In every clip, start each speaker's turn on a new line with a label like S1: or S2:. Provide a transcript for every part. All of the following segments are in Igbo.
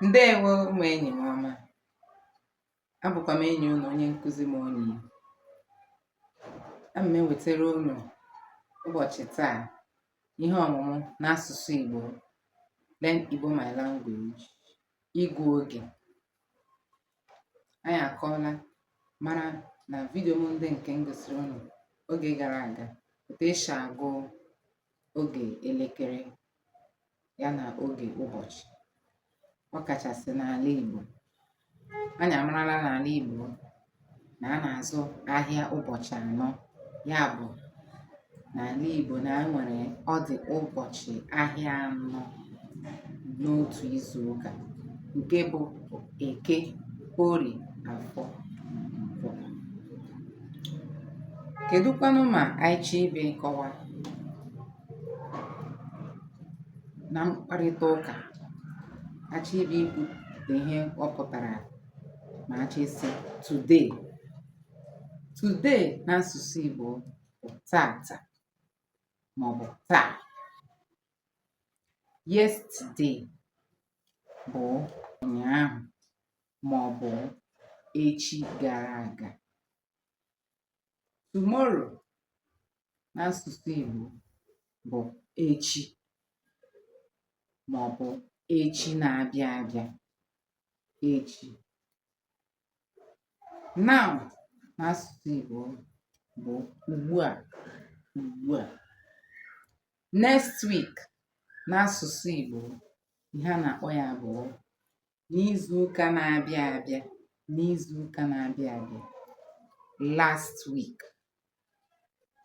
S1: Ndewo ụmụ enyi m ọma. Abụkwa m enyi unu onye nkụzi m onye. Ana m ewetara unu ụbọchị taa ihe ọmụmụ n'asụsụ Igbo, Learn Igbo My Language, ịgụ oge. Anyị akọọla mara na vidio m ndị nke m gosiri unu oge gara aga otu esi agụ oge elekere ya na oge ụbọchị, ọ kachasị n'ala Igbo. Anyị amarala n'ala Igbo na a na-azụ ahịa ụbọchị anọ, ya bụ n'ala Igbo na e nwere ọ dị ụbọchị ahịa anọ n'otu izu ụka, nke bụ Eke, Orie, Afọ, Nkwọ. Kedụkwanụ ma anyị chọọ ịbịa ịkọwa na mkparịta ụka, achọ ịbịa ikwupụta ihe ọ pụtara ma achọ ịsị today? Today n'asụsụ Igbo bụ tata maọbụ taa. Yesterday bụ ụnyaahụ maọbụ echi gara aga. Tomorrow n'asụsụ Igbo bụ echi maọbụ echi na-abịa abịa, echi. Now n'asụsụ Igbo bụ ugbu a, ugbu a. Next week n'asụsụ Igbo, ihe a na-akpọ ya bụ n'izu ụka na-abịa abịa, n'izu ụka na-abịa abịa. Last week,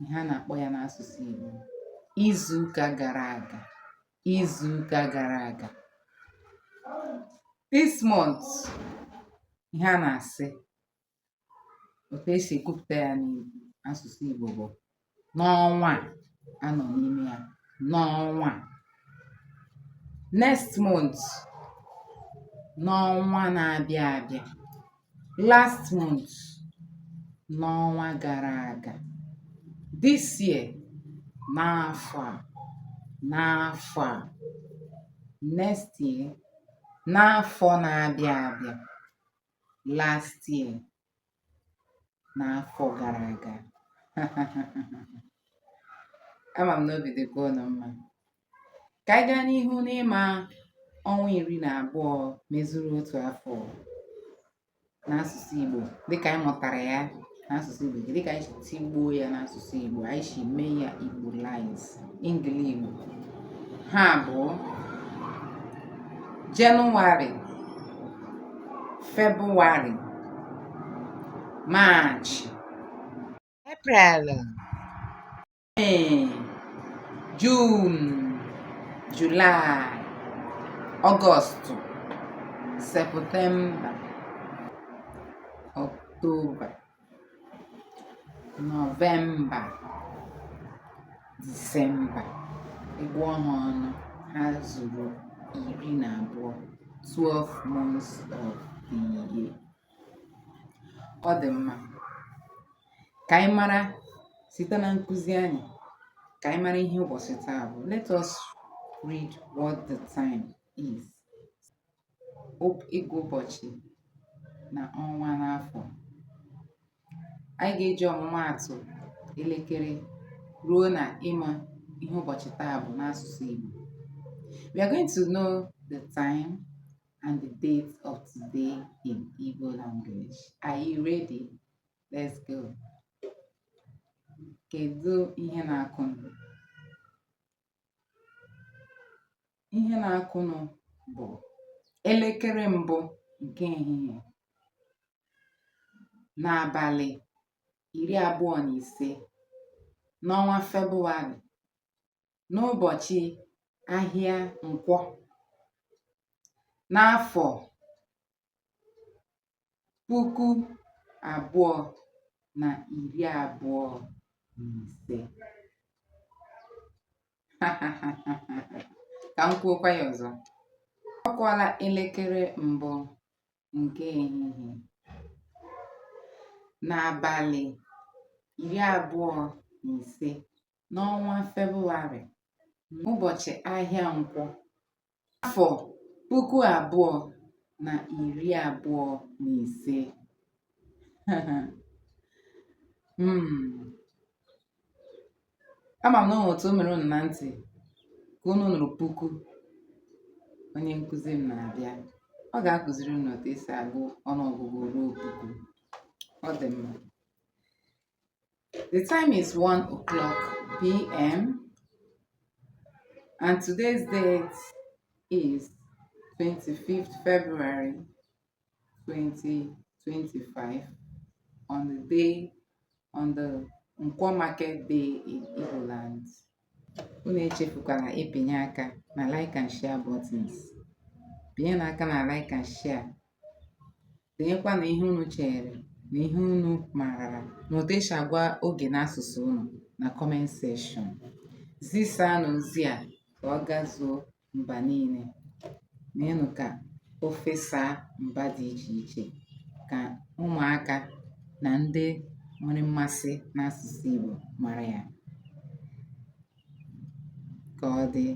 S1: ihe a na-akpọ ya n'asụsụ Igbo, izu ụka gara aga, izu ụka gara aga. This month, ihe a na-asị otu esi ekwupụta ya n'asụsụ Igbo bụ n'ọnwa a anọ n'ime ya, n'ọnwa a. Next month, n'ọnwa na-abịa abịa. Last month, n'ọnwa gara aga. This year, n'afọ a, n'afọ a. Next year, n'afọ na-abịa abịa. Last year, n'afọ gara aga. Ama m na obi dịkwa unu mma. Ka anyị gaa n'ihu n'ịma ọnwa 12 mezuru otu afọ n'asụsụ Igbo, dịka anyị mụtara ya n'asụsụ Igbo, dịka anyị si tigbuo ya n'asụsụ Igbo, anyị si mee ya Igbolize, Engli-Igbo. Ha bụ Jenụwarị, Febụwarị, Maachị, Eprel, Mee, Jun, Julaị, Ọgọstụ, Septemba, Ọktoba, Nọvemba, Disemba. Ị gụọ ha ọnụ, ha zuru 12, 12 months of the year. Ọ dị mma ka anyị mara site na nkụzi anyị, ka anyị mara ihe ụbọchị taa bụ. Let us read what the time is. Ịgụ ụbọchị na ọnwa n'afọ. Anyị ga-eji ọmụmaatụ elekere ruo na ịma ihe ụbọchị taa bụ n'asụsụ Igbo. We are going to know the time and the date of today in Igbo language. Are you ready? Let's go. Kedu ihe na-akụnụ? Ihe na-akụnụ bụ elekere mbụ nke ehihie n'abalị 25 n'ọnwa Febụwarị, n'ụbọchị ahịa Nkwọ, n'afọ 2025. Ka m kwuokwa ya ọzọ. Ọ kụọla elekere mbụ nke ehihie n'abalị 25 n'ọnwa Febụwarị, ụbọchị ahịa Nkwọ, afọ 2025. 2025. Ama m na o nwere otu o mere unu na ntị ka unu nụrụ puku. Onye nkụzi m na-abịa, ọ ga-akụziri unu otu esi agụ ọnụọgụgụ ruo puku. Ọ dị mma. The time is 1 o'clock p.m. and today's date is 25th February 2025, on the day on the Nkwo Market Day in Igbo land. Unu echefukwala ịpịnye aka na like and share buttons. Pinye aka na like and share. Denyekwa na ihe unu chere na ihe unu maara na otu esi agwa oge n'asụsụ unu na comment section. Zisaanụ ozi a ka ọ gazuo mba niile. Meenụ ka o fesaa mba dị iche iche, ka ụmụaka na ndị nwere mmasị n'asụsụ Igbo mara ya. Ka ọ dị.